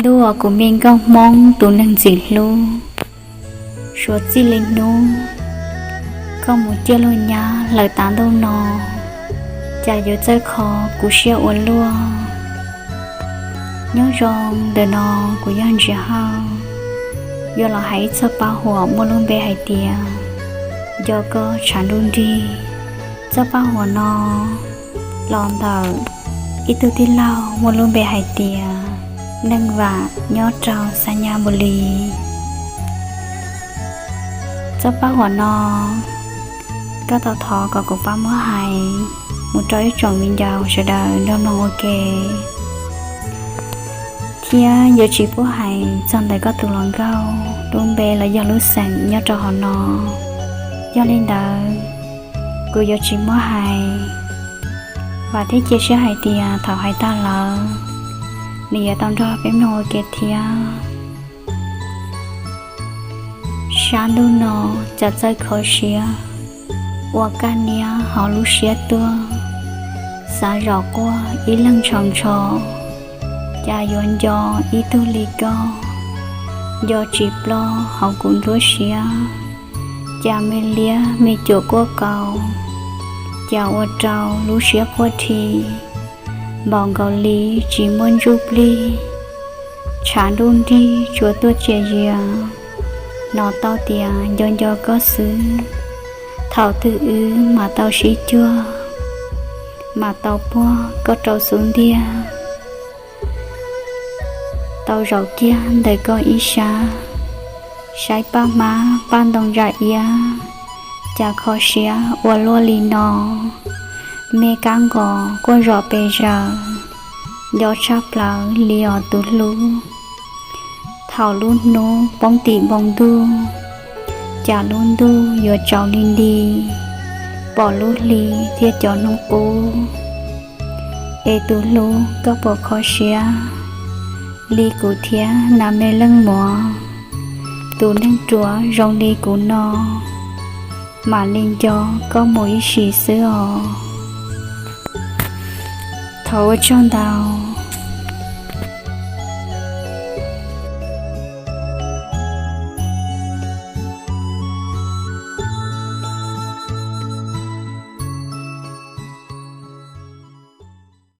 Hlub os kuv me nkauj Hmoob tus neeg ntxim hlub, suav txij li hnub koj mus ciaj luag nyab lawm tav ntuj no, cas yuav txawj kho kuv siab ua luaj. Nyob zoo, ntawm no kuv yog Ntsis Hawj, yuav los hais ib txoj paj huam muaj lub npe hais tias Nco Koj Tshav Ntuj Nrig. Txoj paj huam no los ntawm ib tug tij laug muaj lub npe hais tias Neej Vam nyob rau Xab Nyab Npus Lis. Txoj paj huam no koj tau thov kom kuv pab muab hais mus rau ib tsoom viv ncaus sawv daws nrog mloog ua ke, thiab yuav tsis pub hais txog ntawm koj tus hluas nkauj lub npe los yog lub xeem nyob rau hauv no. Yog li ntawd, kuv yuav tsis muab hais, vam thiab cia siab hais tias thaum hais tag lawm, nws yuav tau nrog peb mloog ua ke thiab. Sab ntuj no cas txawj kho siab, ua kaj niab hauv lub siab tuaj, xav zom quaj ib leeg ntshaus ntsho, cas yuav nco ib tug li koj, nco tsis ploj hauv kuv nruab siab, cas me liab me cuam quaj kaus, cas ua rau lub siab quaj dhi, npaum nkaus li tsis muaj ntsuj plig. Tshav ntuj nrig tsuas tuaj txias zias, hnov tau tias nco nco koj xwb. Thaum twg wb mam tau sib cuag, mam tau puag koj rau xub ntiag, tau zaum kiag ntawm koj ib sab, saib paj hmab paj ntoo ntsa iab, cas kho siab ua luaj li no. Me kab nqos quaj zom pes zaws, nco tshaj plaws li os tus hlub. Thaum lub hnub poob tim npoo ntuj, cas lub ntuj yuav tsaus li nti, pom lub hli thiab cov hnub qub. Es tus hlub, koj puas kho siab li kuv thiab na me leej muam? Tus neeg ruam zoo li kuv no, mam li nco koj mus ib sim xwb os. Thov ua tsaug ntau.